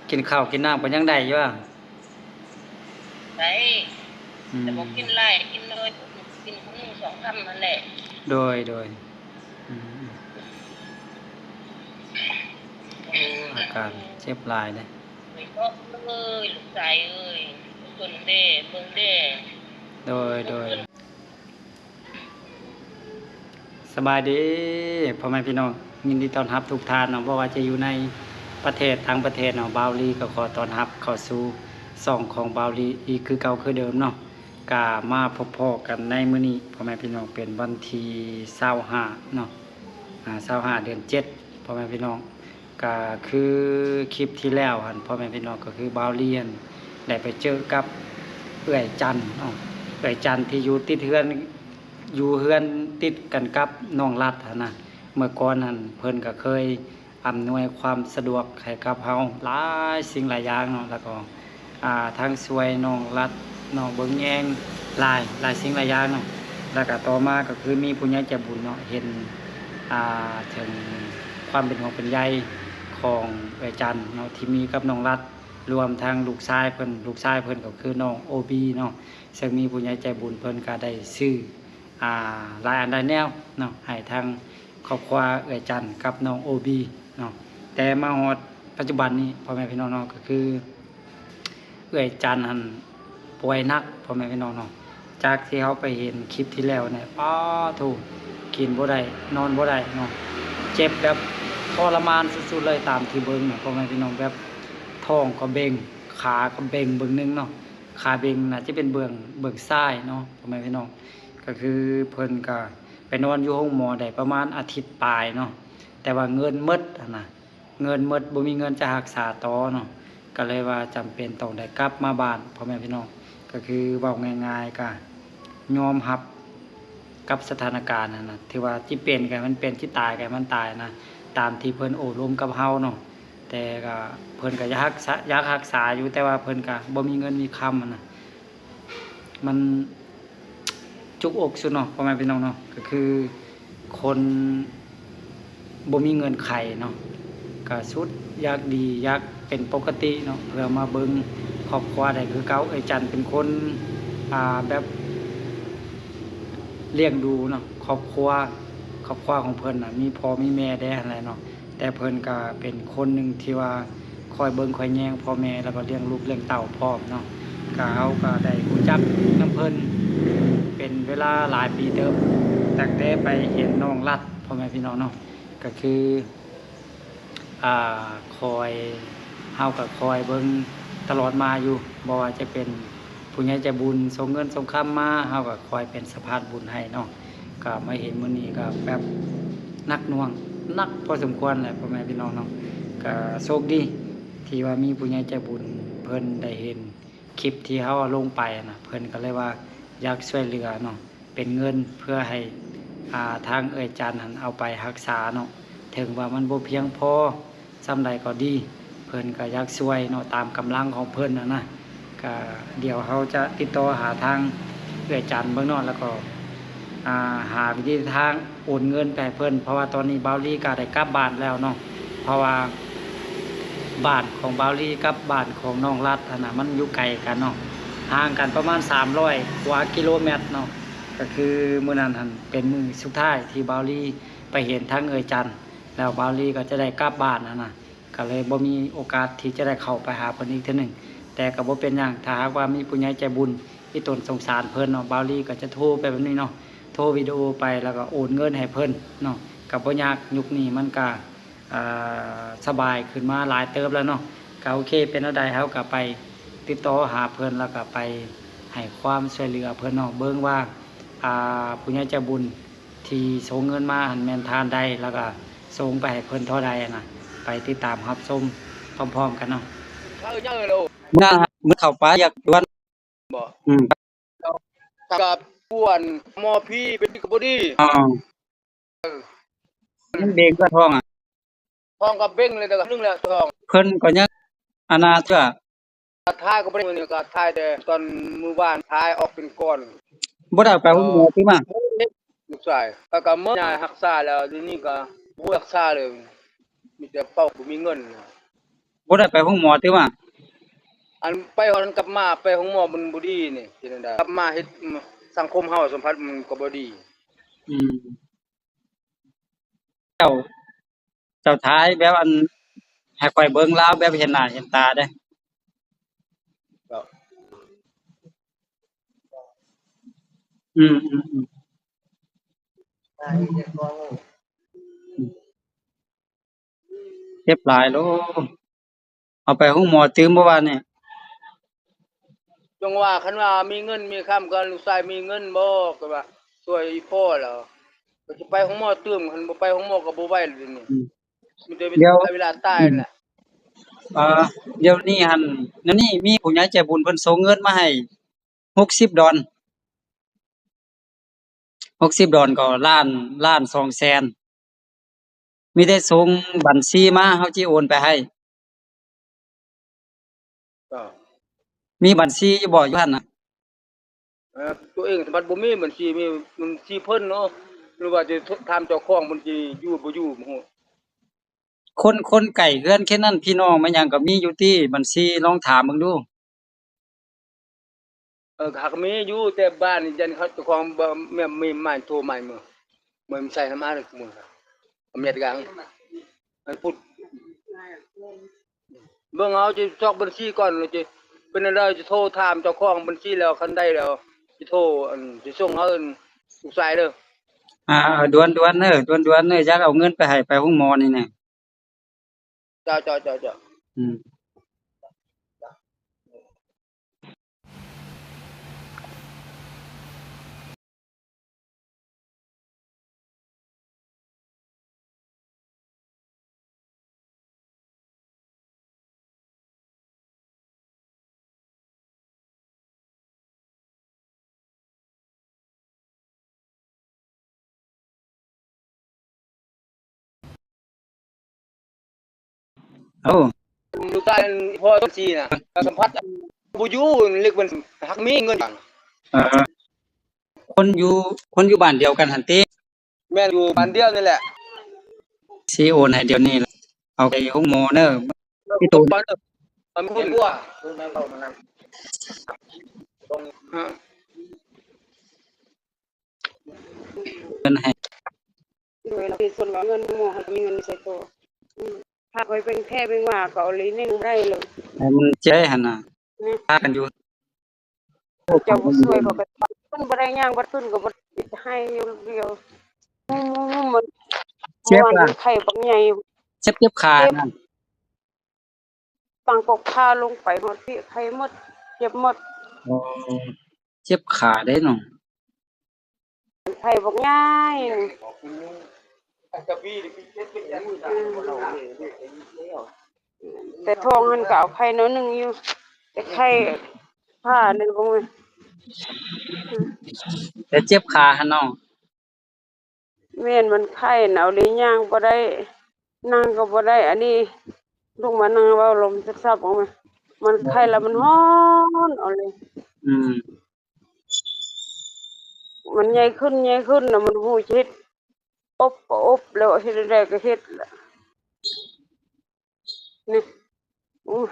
ກິນເຂົ້າກິນນ້ຳກໍຍັງໄດ້ຢູ່ຫວາ? ໄດ້ ອືມ ແຕ່ບໍ່ກິນຫຼາຍ ກິນໜ້ອຍ ກິນມື້ສອງຄຳນັ້ນແຫຼະ. ໂດຍ ໂດຍ ອືມ ໂອ້ ອາການເຈັບຫຼາຍເດ້. ເອີຍ ລູກຊາຍເອີຍ ເບິ່ງແດ່ ເບິ່ງແດ່. ໂດຍ ໂດຍ. ສະບາຍດີພໍ່ແມ່ພີ່ນ້ອງ, ຍິນດີຕ້ອນຮັບທຸກທ່ານເນາະ, ບໍ່ວ່າຈະຢູ່ໃນປະເທດ ຕ່າງປະເທດເນາະ, ບ່າວລີກໍຂໍຕ້ອນຮັບເຂົ້າສູ່ຊ່ອງຂອງບ່າວລີອີກຄືເກົ່າຄືເດີມເນາະ. ກະມາພົບພໍ້ກັນໃນມື້ນີ້ ພໍ່ແມ່ພີ່ນ້ອງ, ເປັນວັນທີຊາວຫ້າເນາະ, ອາ ຊາວຫ້າເດືອນເຈັດ ພໍ່ແມ່ພີ່ນ້ອງ. ກະຄືຄລິບທີ່ແລ້ວຫັ້ນ ພໍ່ແມ່ພີ່ນ້ອງ, ກໍຄືບ່າວລີຫັ້ນໄດ້ໄປເຈີກັບເອື້ອຍຈັນເນາະ, ເອື້ອຍຈັນທີ່ຢູ່ຕິດເຮືອນ ຢູ່ເຮືອນຕິດກັນກັບນ້ອງລັດຫັ້ນນະ. ເມື່ອກ່ອນຫັ້ນເພິ່ນກໍເຄີຍອຳນວຍຄວາມສະດວກໃຫ້ກັບເຮົາຫຼາຍສິ່ງຫຼາຍຢ່າງເນາະ, ແລ້ວກໍ ອ່າ ທັງຊ່ວຍນ້ອງລັດເນາະ ເບິ່ງແຍງຫຼາຍ ຫຼາຍສິ່ງຫຼາຍຢ່າງເນາະ. ແລ້ວກະຕໍ່ມາກໍຄືມີຜູ້ໃຫຍ່ໃຈບຸນເນາະ ເຫັນ ອ່າ ເຖິງຄວາມເປັນຫ່ວງເປັນໃຍຂອງເອື້ອຍຈັນເນາະ ທີ່ມີກັບນ້ອງລັດ, ລວມທັງລູກຊາຍເພິ່ນ, ລູກຊາຍເພິ່ນກໍຄືນ້ອງໂອບີເນາະ, ເຊິ່ງມີຜູ້ໃຫຍ່ໃຈບຸນເພິ່ນກໍໄດ້ຊື້ ອ່າ ຫຼາຍອັນຫຼາຍແນວເນາະ ໃຫ້ທາງຄອບຄົວເອື້ອຍຈັນກັບນ້ອງໂອບີເນາະ. ແຕ່ມາຮອດປັດຈຸບັນນີ້ ພໍ່ແມ່ພີ່ນ້ອງເນາະ, ກໍຄືເອື້ອຍຈັນຫັ້ນປ່ວຍໜັກ ພໍ່ແມ່ພີ່ນ້ອງເນາະ. ຈາກທີ່ເຮົາໄປເຫັນຄລິບທີ່ແລ້ວນີ້ ປາໂທ້ ກິນບໍ່ໄດ້ ນອນບໍ່ໄດ້ເນາະ, ເຈັບແບບທໍລະມານສຸດໆເລີຍ. ຕາມທີ່ເບິ່ງນະ ພໍ່ແມ່ພີ່ນ້ອງ, ແບບທ້ອງກໍເບັ່ງ ຂາກໍເບັ່ງເບື້ອງໜຶ່ງເນາະ, ຂາເບັ່ງ ໜ້າຈະເປັນເບື້ອງ ເບື້ອງຊ້າຍເນາະ ພໍ່ແມ່ພີ່ນ້ອງ. ກໍຄືເພິ່ນກໍໄປນອນຢູ່ໂຮງໝໍໄດ້ປະມານອາທິດປາຍເນາະ, ແຕ່ວ່າເງິນໝົດຫັ້ນນະ, ເງິນໝົດ ບໍ່ມີເງິນຈະຮັກສາຕໍ່ເນາະ, ກໍເລີຍວ່າຈຳເປັນຕ້ອງໄດ້ກັບມາບ້ານ ພໍ່ແມ່ພີ່ນ້ອງ. ກໍຄືເວົ້າງ່າຍໆ ກໍຍອມຮັບກັບສະຖານະການຫັ້ນນະ, ຖືວ່າຊິເປັນກໍໃຫ້ມັນເປັນ ຊິຕາຍກໍໃຫ້ມັນຕາຍນະ, ຕາມທີ່ເພິ່ນໂອ້ລົມກັບເຮົາເນາະ. ແຕ່ກໍເພິ່ນກໍຢາກຮັກສາ ຢາກຮັກສາຢູ່, ແຕ່ວ່າເພິ່ນກໍບໍ່ມີເງິນມີຄຳຫັ້ນນະ. ມັນຈຸກອົກສຸດເນາະ ພໍ່ແມ່ພີ່ນ້ອງເນາະ, ກໍຄືຄົນບໍ່ມີເງື່ອນໄຂເນາະ, ກໍສຸດຢາກດີ ຢາກເປັນປົກກະຕິເນາະ ເພື່ອມາເບິ່ງຄອບຄົວໄດ້ຄືເກົ່າ. ເອື້ອຍຈັນເປັນຄົນ ອ່າ ແບບລ້ຽງດູເນາະ ຄອບຄົວ, ຄອບຄົວຂອງເພິ່ນນະ ມີພໍ່ມີແມ່ແດ່ຫັ້ນແຫຼະເນາະ. ແຕ່ເພິ່ນກະເປັນຄົນໜຶ່ງທີ່ວ່າຄອຍເບິ່ງຄອຍແຍງພໍ່ແມ່ ແລ້ວກໍລ້ຽງລູກລ້ຽງເຕົ້າພ້ອມເນາະ. ກະເຮົາກະໄດ້ຮູ້ຈັກນຳເພິ່ນເປັນເວລາຫຼາຍປີເຕີບ, ຕັ້ງແຕ່ໄປເຫັນນ້ອງລັດ ພໍ່ແມ່ພີ່ນ້ອງເນາະ. ກະຄື ອ່າ ຄອຍ ເຮົາກະຄອຍເບິ່ງຕະຫຼອດມາຢູ່, ບໍ່ວ່າຈະເປັນ ຜູ້ໃຫຍ່ໃຈບຸນສົ່ງເງິນສົ່ງຄຳມາ ເຮົາກໍຄອຍເປັນສະພານບຸນໃຫ້ເນາະ. ກໍມາເຫັນມື້ນີ້ກໍແບບໜັກໜ່ວງ ໜັກພໍສົມຄວນແຫຼະ ພໍ່ແມ່ພີ່ນ້ອງເນາະ. ກໍໂຊກດີທີ່ວ່າມີຜູ້ໃຫຍ່ໃຈບຸນເພິ່ນໄດ້ເຫັນຄລິບທີ່ເຮົາເອົາລົງໄປນະ, ເພິ່ນກໍເລີຍວ່າຢາກຊ່ວຍເຫຼືອເນາະ ເປັນເງິນເພື່ອໃຫ້ ອ່າ ທາງເອື້ອຍຈັນຫັ້ນເອົາໄປຮັກສາເນາະ. ເຖິງວ່າມັນບໍ່ພຽງພໍ ສ່ຳໃດກໍດີ ເພິ່ນກໍຢາກຊ່ວຍເນາະ ຕາມກຳລັງຂອງເພິ່ນຫັ້ນນະ. ກະດຽວເຮົາຈະຕິດຕໍ່ຫາທາງເອື້ອຍຈັນເບິ່ງເນາະ ແລ້ວກໍ ອ່າ ຫາວິທີທາງໂອນເງິນໄປໃຫ້ເພິ່ນ ເພາະວ່າຕອນນີ້ບ່າວລີກໍໄດ້ກັບບ້ານແລ້ວເນາະ. ເພາະວ່າບ້ານຂອງບ່າວລີກັບບ້ານຂອງນ້ອງລັດຫັ້ນນະ ມັນຢູ່ໄກກັນເນາະ ຫ່າງກັນປະມານສາມຮ້ອຍກວ່າກິໂລແມັດເນາະ. ກໍຄືມື້ນັ້ນຫັ້ນເປັນມື້ສຸດທ້າຍທີ່ບ່າວລີໄປເຫັນທາງເອື້ອຍຈັນ ແລ້ວບ່າວລີກໍຈະໄດ້ກັບບ້ານຫັ້ນນະ, ກໍເລີຍບໍ່ມີໂອກາດທີ່ຈະໄດ້ເຂົ້າໄປຫາເພິ່ນອີກເທື່ອໜຶ່ງ. ແຕ່ກໍບໍ່ເປັນຫຍັງ ຖ້າຫາກວ່າມີຜູ້ໃຫຍ່ໃຈບຸນທີ່ຕົນສົງສານເພິ່ນເນາະ, ບ່າວລີກໍຈະໂທໄປແບບນີ້ເນາະ, ໂທວິດີໂອໄປ ແລ້ວກໍໂອນເງິນໃຫ້ເພິ່ນເນາະ, ກໍບໍ່ຍາກ. ຍຸກນີ້ມັນກໍ ອ່າ ສະບາຍຂຶ້ນມາຫຼາຍເຕີບແລ້ວເນາະ. ກໍໂອເຄ ເປັນແນວໃດເຮົາກໍໄປຕິດຕໍ່ຫາເພິ່ນ ແລ້ວກໍໄປໃຫ້ຄວາມຊ່ວຍເຫຼືອເພິ່ນເນາະ, ເບິ່ງວ່າ ອ່າ ຜູ້ໃຫຍ່ໃຈບຸນ ທີ່ສົ່ງເງິນມາຫັ້ນແມ່ນທ່ານໃດ ແລ້ວກໍສົ່ງໄປໃຫ້ເພິ່ນເທົ່າໃດຫັ້ນນະ, ໄປຕິດຕາມຮັບຊົມພ້ອມໆກັນເນາະ. ເອີ ຍັງເລີຍໂລ ມື້ນັ້ນມື້ເຂົ້າໄປຢາກຊວນ ບໍ່ ອືມ ກັບພວກໝໍຜີເປັນດີກໍບໍ່ດີ. ອໍ ເອີ ມັນເບງກະທ້ອງອະ ທ້ອງກໍເບັງເລີຍ ແຕ່ໜຶ່ງແລ້ວທ້ອງ ເພິ່ນກໍຍັງອັນນາເທື່ອ ຖ່າຍກໍບໍ່ໄດ້ ມື້ນີ້ກໍຖ່າຍແຕ່ຕອນມື້ວານ ຖ່າຍອອກເປັນກ້ອນ. ບໍ່ໄດ້ເອົາໄປໂຮງໝໍຕິມາ? ລູກຊາຍ ແລ້ວກໍເມີຍາຮັກສາແລ້ວ ດຽວນີ້ກໍບໍ່ຮັກສາເລີຍ ມີແຕ່ເປົ່າບໍ່ມີເງິນ. ບໍ່ໄດ້ໄປໂຮງໝໍຕິວ່າ? ອັນໄປຮອດ ກັບມາໄປໂຮງໝໍມັນບໍ່ດີນີ້ ເປັນຈັ່ງໃດ? ກັບມາເຮັດ ສັງຄົມເຮົາສຳພັດມັນກໍບໍ່ດີ. ອືມ ເຈົ້າ ເຈົ້າຖ່າຍແບບອັນ ໃຫ້ຂ້ອຍເບິ່ງລາວແບບເຫັນໜ້າເຫັນຕາເດ້. ອືມ ອືມ ອືມ. ເຈັບຫຼາຍໂລ. ເອົາໄປໂຮງໝໍຕື່ມບໍ່ວ່ານີ້? ຈັ່ງວ່າ ຄັນວ່າມີເງິນມີຄຳ ກໍລູກຊາຍມີເງິນບໍ່ ກໍວ່າຊ່ວຍອີ່ພໍ່ແລ້ວ ກໍຊິໄປໂຮງໝໍຕື່ມ ຄັນບໍ່ໄປໂຮງໝໍກໍບໍ່ໄຫວແລ້ວດຽວນີ້. ອືມ ມີແຕ່ເວລາຕາຍ ອືມ ແຫຼະ. ເອີ ດຽວນີ້ຫັ້ນ ດຽວນີ້ມີຜູ້ໃຫຍ່ໃຈບຸນເພິ່ນສົ່ງເງິນມາໃຫ້ຫົກສິບດອນ. ຫົກສິບດອນກໍລ້ານ ລ້ານສອງແສນ. ມີແຕ່ສົ່ງບັນຊີມາ ເຮົາຊິໂອນໄປໃຫ້. ເຈົ້າ ມີບັນຊີຢູ່ບໍ່ ຢູ່ຫັ້ນນະ? ເອີ ຕົວເອງບັດບໍ່ມີບັນຊີ ມີບັນຊີເພິ່ນເນາະ ຫຼືວ່າຈະຖາມເຈົ້າຂອງເພິ່ນຊິຢູ່ບໍ່ຢູ່ບໍ່ຮູ້. ຄົນ ຄົນໃກ້ເຮືອນແຄ່ນັ້ນ ພີ່ນ້ອງມາຫຍັງກໍມີຢູ່ຕິ ບັນຊີ ລອງຖາມເບິ່ງດູ. ເອີ ຫາກມີຢູ່ ແຕ່ບ້ານນີ້ ຢ້ານເຂົາເຈົ້າຂອງບໍ່ ແມ່ນ ແມ່ນໂທໃໝ່ມື້ ແມ່ນໃສ່ນຳມາເລີຍມື້ ເມດກາງ ອັນພຸດ ເບິ່ງເອົາ ຊິຊອກບັນຊີກ່ອນ ແລ້ວຊິເປັນແນວໃດ ຊິໂທຖາມເຈົ້າຂອງບັນຊີແລ້ວ ຄັນໄດ້ແລ້ວ ຊິໂທ ອັນ ຊິສົ່ງໃຫ້ ອັນ ລູກຊາຍເດີ. ອ່າ ດ່ວນໆເດີ ດ່ວນໆເດີ ຢາກເອົາເງິນໄປໃຫ້ ໄປໂຮງໝໍນີ້ນະ. ເຈົ້າ ເຈົ້າ ເຈົ້າ ເຈົ້າ ອືມ. ໂອ້ ລູກຊາຍພໍ່ຈັ່ງຊີ້ນະ ສຳພັດ ບໍ່ຢູ່ ເລັກມັນຫາກມີເງິນ. ເອີ ຄົນຢູ່ ຄົນຢູ່ບ້ານດຽວກັນຫັ້ນຕິ? ແມ່ນ ຢູ່ບ້ານດຽວນີ້ແຫຼະ. ຊິໂອນໃຫ້ດຽວນີ້ ເອົາໄປໂຮງໝໍເດີ ໄປໂຕ ເອົາເງິນ ເງິນໃຫ້ ໂດຍ ລະເປັນສ່ວນວ່າເງິນໝໍ ເຮົາກໍມີເງິນໃສ່ໂຕ. ອືມ ຖ້າຂ້ອຍເປັນແທ້ເປັນວ່າ ກໍເອົາລີ້ນີ້ໄດ້ເລີຍ ໃຫ້ມັນເຈຫັ້ນນະ ນະ ພາກັນຢູ່. ເຈົ້າບໍ່ຊ່ວຍ ຂ້ອຍກໍ ມັນບໍ່ໄດ້ຫຍັງ ບັດຂຶ້ນກໍບໍ່ໄດ້ໃຫ້ຢູ່ດຽວ. ມັນ ມັນ ມັນ ເຈັບ ມັນ ລະ ໄຂ້ບັກໃຫຍ່ ເຈັບ ເຈັບຂາ ເຈັບ ນະ ຕັ້ງກົກຂາລົງໄປຮອດພີ້ ໄຂ້ໝົດ ເຈັບໝົດ. ອໍ ເຈັບຂາເດ້ນ້ອງ ໄຂ້ບັກໃຫຍ່. ອືມ ແຕ່ທ້ອງຫັ້ນກໍເອົາໄຂ່ໜ້ອຍໜຶ່ງຢູ່ ແຕ່ໄຂ່ ອືມ ຂານີ້ບໍ່ແມ່ນ ແຕ່ເຈັບຂາຫັ້ນເນາະ. ແມ່ນ ມັນໄຂ້ນະ ເອົາເລຍ່າງບໍ່ໄດ້ ນັ່ງກໍບໍ່ໄດ້. ອັນນີ້ລຸກມານັ່ງເວົ້າລົມຊັບໆອອກມາ ມັນໄຂ້ແລ້ວມັນຮ້ອນເອົາເລີຍ. ອືມ ມັນໃຫຍ່ຂຶ້ນ ໃຫຍ່ຂຶ້ນ ແລ້ວມັນບໍ່ຮູ້ຊິເຮັດ ອົບກໍອົບ ແລ້ວເຮັດແນວໃດກໍເຮັດລະ ນີ້. ໂອ້ຍ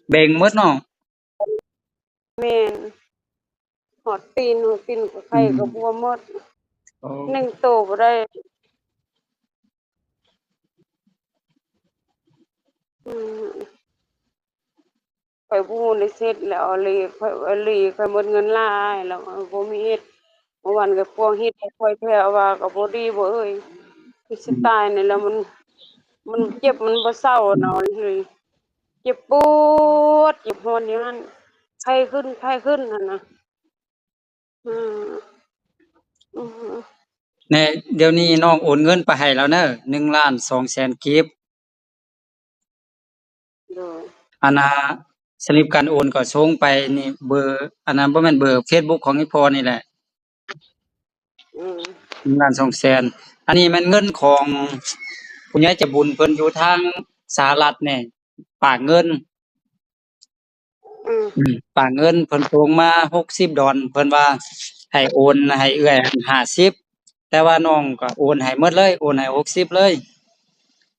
ເບັງໝົດເນາະ. ແມ່ນ ຮອດຕີນ ຮອດຕີນກໍໄຂ້ ອືມ ກໍບວມໝົດ. ໂອ້ ໜຶ່ງໂຕບໍ່ໄດ້. ອືມ ຂ້ອຍບໍ່ໄດ້ເຮັດແລ້ວ ອາລີ ຂ້ອຍ ອາລີ ຂ້ອຍໝົດເງິນຫຼາຍແລ້ວ ຂ້ອຍບໍ່ມີເຮັດ. ເມື່ອວານກໍພວກເຮັດໃຫ້ຂ້ອຍແທ້ວ່າກໍບໍ່ດີບໍ່ເອີຍ ຄືຊິຕາຍນີ້ແຫຼະ. ມັນ ມັນເຈັບ ມັນບໍ່ເຊົານະ ເຈັບປວດ ເຈັບຮ້ອນຢູ່ຫັ້ນ ໄຂ້ຂຶ້ນ ໄຂ້ຂຶ້ນຫັ້ນນະ. ອືມ ອືມ ແນ່ ດຽວນີ້ນ້ອງໂອນເງິນໄປໃຫ້ແລ້ວເນີ ໜຶ່ງລ້ານສອງແສນກີບ. ໂດຍ ອັນນ່າ ສະລິບການໂອນກໍສົ່ງໄປນີ້ ເບີ ອັນນັ້ນ ບໍ່ແມ່ນເບີເຟສບຸກຂອງອີ່ພໍ່ນີ້ແຫຼະ. ອືມ ໜຶ່ງລ້ານສອງແສນ. ອັນນີ້ແມ່ນເງິນຂອງຜູ້ໃຫຍ່ໃຈບຸນ ເພິ່ນຢູ່ທາງສະຫະລັດນີ້ ຝາກເງິນ. ອືມ ອືມ ຝາກເງິນ ເພິ່ນສົ່ງມາຫົກສິບດອນ ເພິ່ນວ່າໃຫ້ໂອນໃຫ້ເອື້ອຍຫ້າສິບ ແຕ່ວ່ານ້ອງກໍໂອນໃຫ້ໝົດເລີຍ ໂອນໃຫ້ຫົກສິບເລີຍ.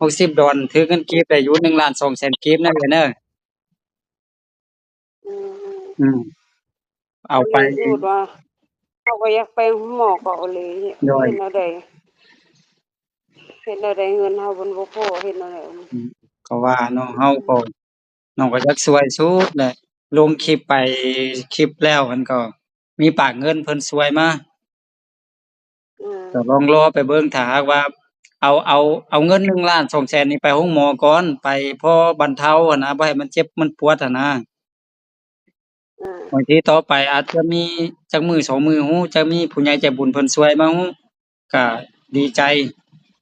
ຫົກສິບດອນ ຖືເງິນກີບໄດ້ຢູ່ ໜຶ່ງລ້ານສອງແສນກີບນະເອື້ອຍເນີ. ອືມ ອືມ ເອົາໄປ ກໍເລີຍຄິດວ່າ ເຮົາກໍຢາກໄປໂຮງໝໍ ກໍເລີຍ ໂດຍ ເຮັດແນວໃດ ເຮັດແນວໃດເງິນເຮົາມັນບໍ່ພໍ ເຮັດແນວໃດ ອືມ ກໍວ່າເນາະ ເຮົາກໍ ອືມ ນ້ອງກໍຢາກຊ່ວຍສຸດແຫຼະ ລົງຄລິບໄປ ຄລິບແລ້ວ ມັນກໍມີປາກເງິນເພິ່ນຊ່ວຍມາ. ອືມ ກໍລອງລໍໄປເບິ່ງ ຖ້າຫາກວ່າເອົາ ເອົາ ເອົາເງິນໜຶ່ງລ້ານສອງແສນນີ້ໄປໂຮງໝໍກ່ອນ ໄປພໍບັນເທົາຫັ້ນນະ ບໍ່ໃຫ້ມັນເຈັບມັນປວດຫັ້ນນະ. ອືມ ບາງທີຕໍ່ໄປອາດຈະມີຈັກມື້ສອງມື້ ຮູ້ຈັກມີຜູ້ໃຫຍ່ໃຈບຸນເພິ່ນຊ່ວຍມາ ຮູ້ ກະດີໃຈ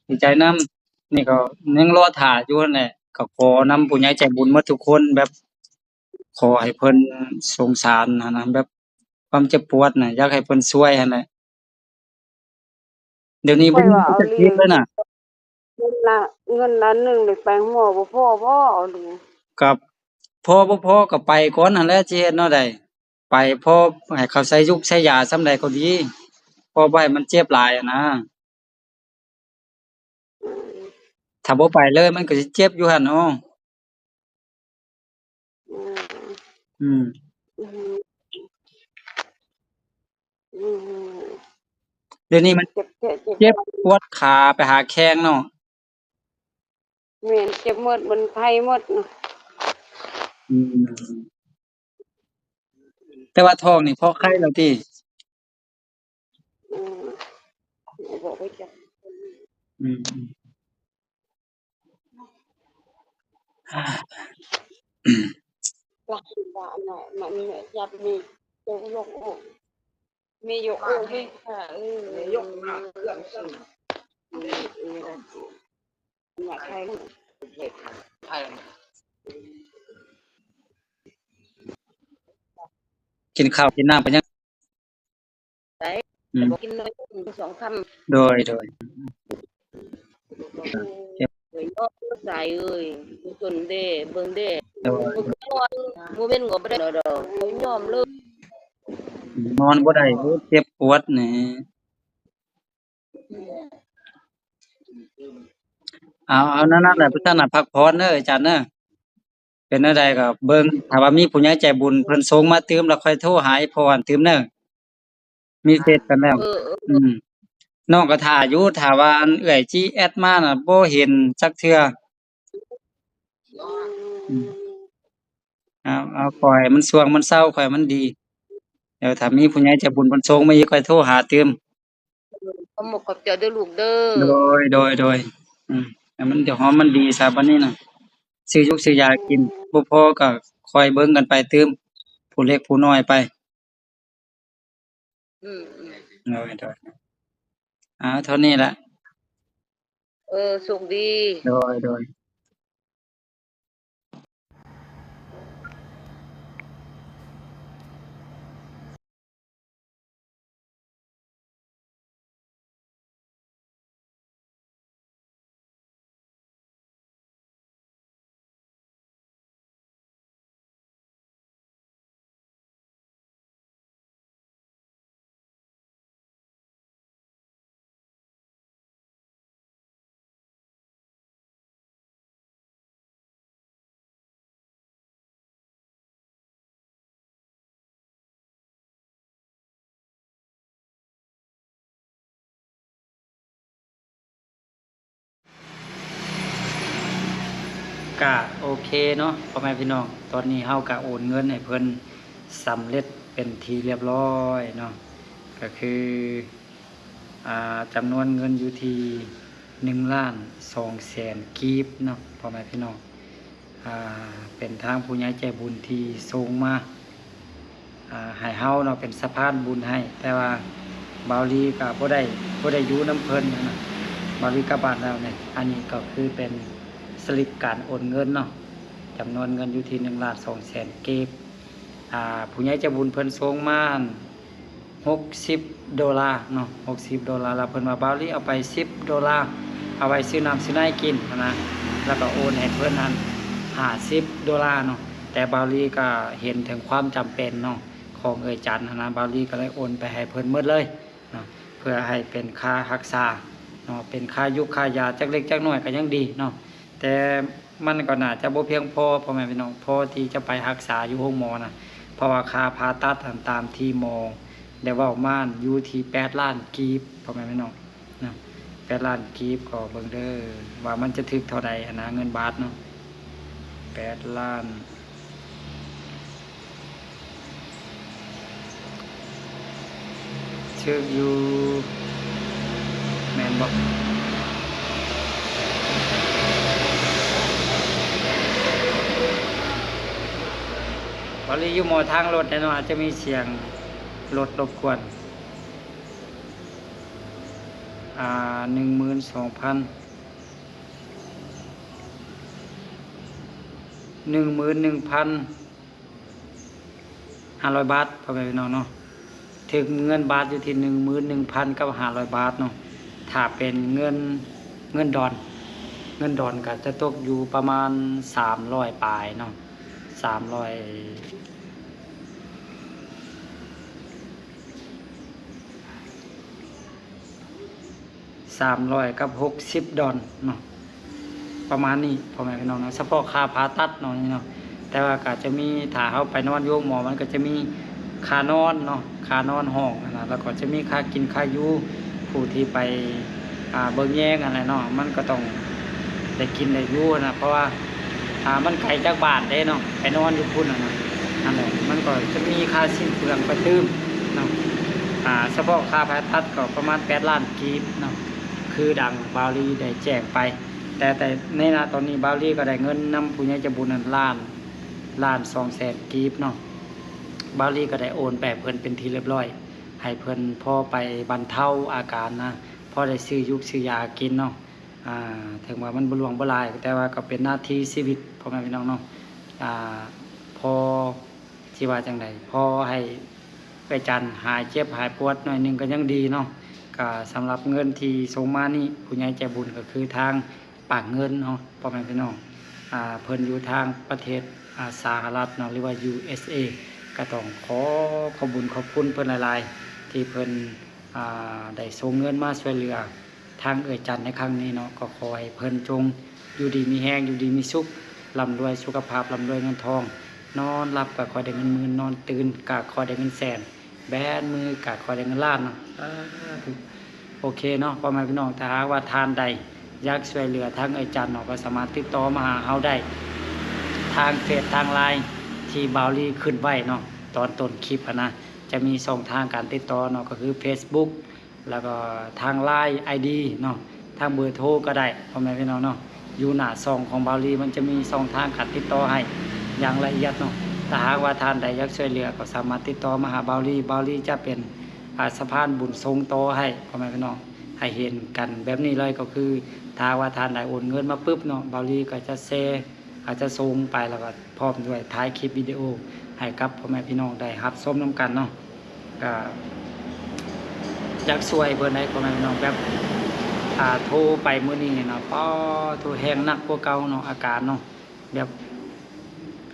ດີໃຈນຳ. ນີ້ກໍຍັງລໍຖ້າຢູ່ຫັ້ນແຫຼະ ກໍຂໍນຳຜູ້ໃຫຍ່ໃຈບຸນໝົດທຸກຄົນ ແບບຂໍໃຫ້ເພິ່ນສົງສານຫັ້ນນະ ແບບຄວາມເຈັບປວດນະ ຢາກໃຫ້ເພິ່ນຊ່ວຍຫັ້ນແຫຼະ. ດຽວນີ້ບໍ່ມີຈັກກີບເລີຍນະ. ເງິນລະ ເງິນລ້ານໜຶ່ງນີ້ໄປໂຮງໝໍບໍ່ພໍບໍ່ ຫຼື ກໍພໍບໍ່ພໍກໍໄປກ່ອນຫັ້ນແຫຼະ ຊິເຮັດແນວໃດ ໄປພໍໃຫ້ເຂົາໃສ່ຢູກໃສ່ຢາສ່ຳໃດກໍດີ ພໍບໍ່ໃຫ້ມັນເຈັບຫຼາຍຫັ້ນນະ. ອືມ ຖ້າບໍ່ໄປເລີຍມັນກໍຊິເຈັບຢູ່ຫັ້ນເນາະ. ອືມ ອືມ ອືມ ອືມ ດຽວນີ້ມັນເຈັບ ເຈັບ ເຈັບ ເຈັບປວດຂາໄປຫາແຂ້ງເນາະ. ແມ່ນ ເຈັບໝົດ ມັນໄຄໝົດ. ອືມ ແຕ່ວ່າທ້ອງນີ້ພໍໄຄແລ້ວຕິ? ອືມ ອືມ ອືມ ລະວ່າອັນນັ້ນ ມັນຈັບມີຍົກ ຍົກອອກ ມີຍົກອອກ ມີ ເອີ ແມ່ຍົກເຄື່ອງ ອືມ ອືມ ກິນເຂົ້າກິນນ້ຳໄປຍັງ? ໄດ້ ອືມ ແຕ່ບໍ່ກິນໜ້ອຍ ສອງຄຳ. ໂດຍ ໂດຍ ເອີຍ ເອີຍ ເອີຍ ເບິ່ງເດ້ ໂດຍ ມື້ຄືນນອນ ມື້ເວັນກໍບໍ່ໄດ້ນອນດອກ ຍອມເລີຍ ນອນບໍ່ໄດ້ ໂອ້ ເຈັບປວດນີ້. ເອົາ ເອົາແນວນັ້ນແຫຼະ ເພາະສະນັ້ນ ພັກຜ່ອນເດີອາຈານເດີ. ເປັນແນວໃດກໍເບິ່ງ ຖ້າວ່າມີຜູ້ໃຫຍ່ໃຈບຸນເພິ່ນສົ່ງມາຕື່ມ ແລ້ວຄ່ອຍໂທຫາອີ່ພໍ່ຫັ້ນຕື່ມເດີ. ມີເຟສກັນແລ້ວ. ເອີ ເອີ ອືມ ນ້ອງກໍຖ້າຢູ່ ຖ້າວ່າອັນເອື້ອຍຈີແອັດມານະ ບໍ່ເຫັນຈັກເທື່ອ. ອືມ ອືມ ເອົາ ເອົາ ຂໍໃຫ້ມັນຊ່ວງມັນເຊົາ ຂໍໃຫ້ມັນດີ. ດຽວຖ້າມີຜູ້ໃຫຍ່ໃຈບຸນເພິ່ນສົ່ງມາອີກ ຄ່ອຍໂທຫາຕື່ມ. ຂອບອົກຂອບໃຈເດີລູກເດີ. ໂດຍ ໂດຍ ໂດຍ ອືມ ໃຫ້ມັນຈະຫອມມັນດີຊະບັດນີ້ນະ ຊື້ຢູກຊື້ຢາກິນ ບໍ່ພໍກໍຄ່ອຍເບິ່ງກັນໄປຕື່ມ ຜູ້ເລັກຜູ້ນ້ອຍໄປ. ອືມ ອືມ ໂດຍ ໂດຍ ເອົາ ເທົ່ານີ້ລະ. ເອີ ໂຊກດີ. ໂດຍ ໂດຍ. ກະໂອເຄເນາະ ພໍ່ແມ່ພີ່ນ້ອງ, ຕອນນີ້ເຮົາກະໂອນເງິນໃຫ້ເພິ່ນສຳເລັດເປັນທີ່ລຽບຮ້ອຍເນາະ, ກະຄື ອ່າ ຈຳນວນເງິນຢູ່ທີ່ໜຶ່ງລ້ານສອງແສນກີບເນາະ ພໍ່ແມ່ພີ່ນ້ອງ. ອ່າ ເປັນທາງຜູ້ໃຫຍ່ໃຈບຸນທີ່ສົ່ງມາ ອ່າ ໃຫ້ເຮົາເນາະ ເປັນສະພານບຸນໃຫ້, ແຕ່ວ່າບ່າວລີກໍບໍ່ໄດ້ ບໍ່ໄດ້ຢູ່ນຳເພິ່ນນະ, ບ່າວລີກັບບ້ານແລ້ວນີ້. ອັນນີ້ກໍຄືເປັນສະລິບການໂອນເງິນເນາະ, ຈຳນວນເງິນຢູ່ທີ່ໜຶ່ງລ້ານສອງແສນກີບ. ອ່າ ຜູ້ໃຫຍ່ໃຈບຸນເພິ່ນສົ່ງມາ ຫົກສິບໂດລາເນາະ, ຫົກສິບໂດລາ, ແລ້ວເພິ່ນວ່າບ່າວລີເອົາໄປສິບໂດລາ ເອົາໄວ້ຊື້ນ້ຳຊື້ໃນກິນຫັ້ນນະ, ແລ້ວກໍໂອນໃຫ້ເພິ່ນຫັ້ນຫ້າສິບໂດລາເນາະ. ແຕ່ບ່າວລີກໍເຫັນເຖິງຄວາມຈຳເປັນເນາະ ຂອງເອື້ອຍຈັນຫັ້ນນະ, ບ່າວລີກໍເລີຍໂອນໄປໃຫ້ເພິ່ນໝົດເລີຍເນາະ ເພື່ອໃຫ້ເປັນຄ່າຮັກສາ ເນາະ ເປັນຄ່າຢູກຄ່າຢາຈັກເລັກຈັກນ້ອຍກໍຍັງດີເນາະ ແຕ່ມັນກໍໜ້າຈະບໍ່ພຽງພໍ ພໍ່ແມ່ພີ່ນ້ອງ ພໍທີ່ຈະໄປຮັກສາຢູ່ໂຮງໝໍນະ ເພາະວ່າຄ່າຜ່າຕັດຫັ້ນ ຕາມທີ່ໝໍໄດ້ເວົ້າມາຢູ່ທີ່ແປດລ້ານກີບ ພໍ່ແມ່ພີ່ນ້ອງເນາະ ແປດລ້ານກີບ ກໍເບິ່ງເດີວ່າມັນຈະຖືກເທົ່າໃດຫັ້ນນະ ເງິນບາດເນາະ ແປດລ້ານ ຖືກຢູ່ແມ່ນບໍ່? ບາລີຢູ່ໝໍທາງລົດແນ່ເນາະ ອາດຈະມີສຽງລົດລົບກວນ ອ່າ ໜຶ່ງໝື່ນສອງພັນ ໜຶ່ງໝື່ນໜຶ່ງພັນ ຫ້າຮ້ອຍບາດ ພໍ່ແມ່ພີ່ນ້ອງເນາະ ຖືກເງິນບາດຢູ່ທີ່ໜຶ່ງໝື່ນໜຶ່ງພັນກັບຫ້າຮ້ອຍບາດເນາະ ຖ້າເປັນເງິນ ເງິນດອນ ເງິນດອນກໍຈະຕົກຢູ່ປະມານສາມຮ້ອຍປາຍເນາະ ສາມຮ້ອຍ ສາມຮ້ອຍກັບຫົກສິບດອນເນາະ ປະມານນີ້ ພໍ່ແມ່ພີ່ນ້ອງເນາະ ສະເພາະຄ່າຜ່າຕັດເນາະນີ້ເນາະ ແຕ່ວ່າກໍຈະມີ ຖ້າເຮົາໄປນອນຢູ່ໂຮງໝໍ ມັນກໍຈະມີຄ່ານອນເນາະ ຄ່ານອນຫ້ອງຫັ້ນນະ ແລ້ວກໍຈະມີຄ່າກິນຄ່າຢູ່ ຜູ້ທີ່ໄປ ອ່າ ເບິ່ງແຍງຫັ້ນແຫຼະເນາະ ມັນກໍຕ້ອງໄດ້ກິນໄດ້ຢູ່ຫັ້ນນະ ເພາະວ່າ ອ່າ ມັນໄກຈາກບ້ານເດ້ເນາະ ໄປນອນຢູ່ພຸ້ນຫັ້ນນະ ຫັ້ນແຫຼະ ມັນກໍຈະມີຄ່າສິ້ນເປືອງໄປຕື່ມເນາະ ອ່າ ສະເພາະຄ່າຜ່າຕັດກໍປະມານແປດລ້ານ ກີບເນາະ ຄືດັ່ງບ່າວລີໄດ້ແຈ້ງໄປ ແຕ່ ແຕ່ໃນນະຕອນນີ້ບ່າວລີກໍໄດ້ເງິນນຳຜູ້ໃຫຍ່ໃຈບຸນນັ້ນ ລ້ານ ລ້ານສອງແສນກີບເນາະ ບ່າວລີກໍໄດ້ໂອນໄປໃຫ້ເພິ່ນເປັນທີ່ລຽບຮ້ອຍ ໃຫ້ເພິ່ນພໍໄປບັນເທົາອາການນະ ພໍໄດ້ຊື້ຢູກຊື້ຢາກິນເນາະ ອ່າ ເຖິງວ່າມັນບໍ່ຫຼວງບໍ່ຫຼາຍ ແຕ່ວ່າກໍເປັນໜ້າທີ່ຊີວິດ ພໍ່ແມ່ພີ່ນ້ອງເນາະ ອ່າ ພໍ ຊິວ່າຈັ່ງໃດ ພໍໃຫ້ເອື້ອຍຈັນຫາຍເຈັບຫາຍປວດໜ້ອຍໜຶ່ງກໍຍັງດີເນາະ ກໍສຳລັບເງິນທີ່ສົ່ງມານີ້ ຜູ້ໃຫຍ່ໃຈບຸນກໍຄືທາງປາກເງິນເນາະ ພໍ່ແມ່ພີ່ນ້ອງ ອ່າ ເພິ່ນຢູ່ທາງປະເທດ ອ່າ ສະຫະລັດເນາະ ຫຼືວ່າ ຢູເອສເອ ກໍຕ້ອງຂໍຂອບບຸນຂອບຄຸນເພິ່ນຫຼາຍໆ ທີ່ເພິ່ນ ອ່າ ໄດ້ສົ່ງເງິນມາຊ່ວຍເຫຼືອ ທາງເອື້ອຍຈັນໃນຄັ້ງນີ້ເນາະ ກໍຂໍໃຫ້ເພິ່ນຈົ່ງຢູ່ດີມີແຮງ ຢູ່ດີມີສຸກ ລ່ຳລວຍສຸຂະພາບ ລ່ຳລວຍເງິນທອງ ນອນຫຼັບກໍຂໍໄດ້ເງິນໝື່ນ ນອນຕື່ນກໍຂໍໄດ້ເງິນແສນ ແບມືກໍຂໍໄດ້ເງິນລ້ານເນາະ ສາທຸ ໂອເຄເນາະ ພໍ່ແມ່ພີ່ນ້ອງ ຖ້າຫາກວ່າທ່ານໃດຢາກຊ່ວຍເຫຼືອທາງເອື້ອຍຈັນເນາະ ກໍສາມາດຕິດຕໍ່ມາຫາເຮົາໄດ້ ທາງເຟສທາງລາຍ ທີ່ບ່າວລີຂຶ້ນໄວ້ເນາະ ຕອນຕົ້ນຄລິບຫັ້ນນະ ຈະມີຊ່ອງທາງການຕິດຕໍ່ເນາະ ກໍຄືເຟສບຸກ ແລ້ວກໍທາງລາຍ ໄອດີ ເນາະ ທາງເບີໂທກໍໄດ້ ພໍ່ແມ່ພີ່ນ້ອງເນາະ ຢູ່ໜ້າຊ່ອງຂອງບ່າວລີ ມັນຈະມີຊ່ອງທາງການຕິດຕໍ່ໃຫ້ຢ່າງລະອຽດເນາະ ຖ້າຫາກວ່າທ່ານໃດຢາກຊ່ວຍເຫຼືອ ກໍສາມາດຕິດຕໍ່ມາຫາບ່າວລີ ບ່າວລີຈະເປັນ ອ່າ ສະພານບຸນສົ່ງຕໍ່ໃຫ້ ພໍ່ແມ່ພີ່ນ້ອງ ໃຫ້ເຫັນກັນແບບນີ້ເລີຍ ກໍຄືຖ້າຫາກວ່າທ່ານໃດໂອນເງິນມາປຶບເນາະ ບ່າວລີກໍຈະແຊ ອາດຈະສົ່ງໄປ ແລ້ວກໍພ້ອມດ້ວຍຖ່າຍຄລິບວິດີໂອໃຫ້ກັບພໍ່ແມ່ພີ່ນ້ອງໄດ້ຮັບຊົມນຳກັນເນາະ ກໍຢາກຊ່ວຍເພິ່ນໄດ໋ ພໍ່ແມ່ພີ່ນ້ອງ ແບບ ອ່າ ໂທໄປມື້ນີ້ນີ້ເນາະ ປາໂທ ແຮງໜັກກວ່າເກົ່າເນາະ ອາການເນາະ ແບບ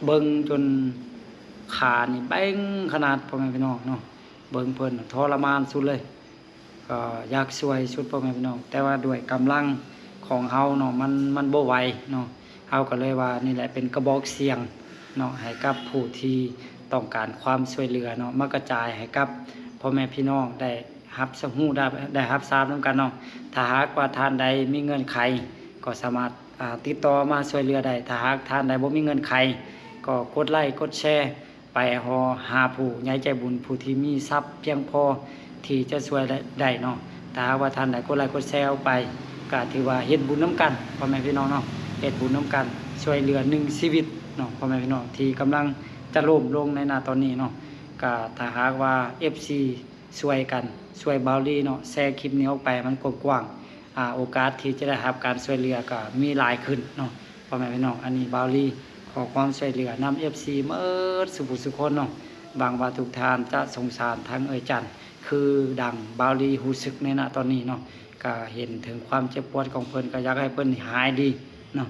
ເບິ່ງຈົນຂານີ້ເບັງຂະໜາດ ພໍ່ແມ່ພີ່ນ້ອງເນາະ ເບິ່ງເພິ່ນທໍລະມານສຸດເລີຍ. ກໍຢາກຊ່ວຍສຸດ ພໍ່ແມ່ພີ່ນ້ອງ ແຕ່ວ່າດ້ວຍກຳລັງຂອງເຮົາເນາະ ມັນ ມັນບໍ່ໄຫວເນາະ ເຮົາກໍເລີຍວ່ານີ້ແຫຼະເປັນກະບອກສຽງເນາະ ໃຫ້ກັບຜູ້ທີ່ຕ້ອງການຄວາມຊ່ວຍເຫຼືອເນາະ ມາກະຈາຍໃຫ້ກັບພໍ່ແມ່ພີ່ນ້ອງໄດ້ຮັບຊາບຮູ້ ໄດ້ ໄດ້ຮັບຊາບນຳກັນເນາະ. ຖ້າຫາກວ່າທ່ານໃດມີເງື່ອນໄຂ ກໍສາມາດ ອ່າ ຕິດຕໍ່ມາຊ່ວຍເຫຼືອໄດ້. ຖ້າຫາກທ່ານໃດບໍ່ມີເງື່ອນໄຂ ກໍກົດໄລກົດແຊ ໄປຮໍຫາຜູ້ໃຫຍ່ໃຈບຸນ ຜູ້ທີ່ມີຊັບພຽງພໍທີ່ຈະຊ່ວຍໄດ້ເນາະ. ຖ້າຫາກວ່າທ່ານໃດກົດໄລກົດແຊອອກໄປ ກະຖືວ່າເຮັດບຸນນຳກັນ ພໍ່ແມ່ພີ່ນ້ອງເນາະ, ເຮັດບຸນນຳກັນ ຊ່ວຍເຫຼືອໜຶ່ງຊີວິດເນາະ ພໍ່ແມ່ພີ່ນ້ອງ ທີ່ກຳລັງຈະລົ້ມລົງໃນນາຕອນນີ້ເນາະ. ກະຖ້າຫາກວ່າເອັຟຊີຊ່ວຍກັນ ຊ່ວຍບ່າວລີເນາະ ແຊຄລິບນີ້ອອກໄປໃຫ້ມັນກວ້າງໆ ອາ ໂອກາດທີ່ຈະໄດ້ຮັບການຊ່ວຍເຫຼືອກໍມີຫຼາຍຂຶ້ນເນາະ ພໍ່ແມ່ພີ່ນ້ອງ. ອັນນີ້ບ່າວລີຂໍຄວາມຊ່ວຍເຫຼືອນຳເອັຟຊີໝົດສູ່ຜູ້ສູ່ຄົນເນາະ. ຫວັງວ່າທຸກທ່ານຈະສົງສານທັງເອື້ອຍຈັນ ຄືດັ່ງບ່າວລີຮູ້ສຶກໃນນະຕອນນີ້ເນາະ. ກະເຫັນເຖິງຄວາມເຈັບປວດຂອງເພິ່ນ ກະຢາກໃຫ້ເພິ່ນຫາຍດີເນາະ.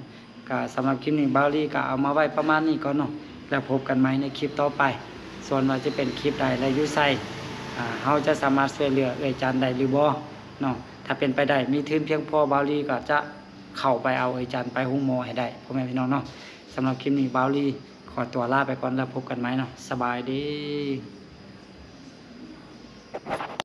ກະສຳລັບຄລິບນີ້ ບ່າວລີກະເອົາມາໄວ້ປະມານນີ້ກ່ອນເນາະ ແລ້ວພົບກັນໃໝ່ໃນຄລິບຕໍ່ໄປ. ສ່ວນວ່າຈະເປັນຄລິບໃດ ແລະ ຢູ່ໃສ ອາ ເຮົາຈະສາມາດຊ່ວຍເຫຼືອເອື້ອຍຈັນໄດ້ຫຼືບໍ່ເນາະ. ຖ້າເປັນໄປໄດ້ ມີທຶນພຽງພໍ ບ່າວລີກໍຈະເຂົ້າໄປເອົາເອື້ອຍຈັນໄປໂຮງໝໍໃຫ້ໄດ້ ພໍ່ແມ່ພີ່ນ້ອງເນາະ. ສຳລັບຄລິບນີ້ ບ່າວລີຂໍຕົວລາໄປກ່ອນ ແລ້ວພົບກັນໃໝ່ເນາະ. ສະບາຍດີ.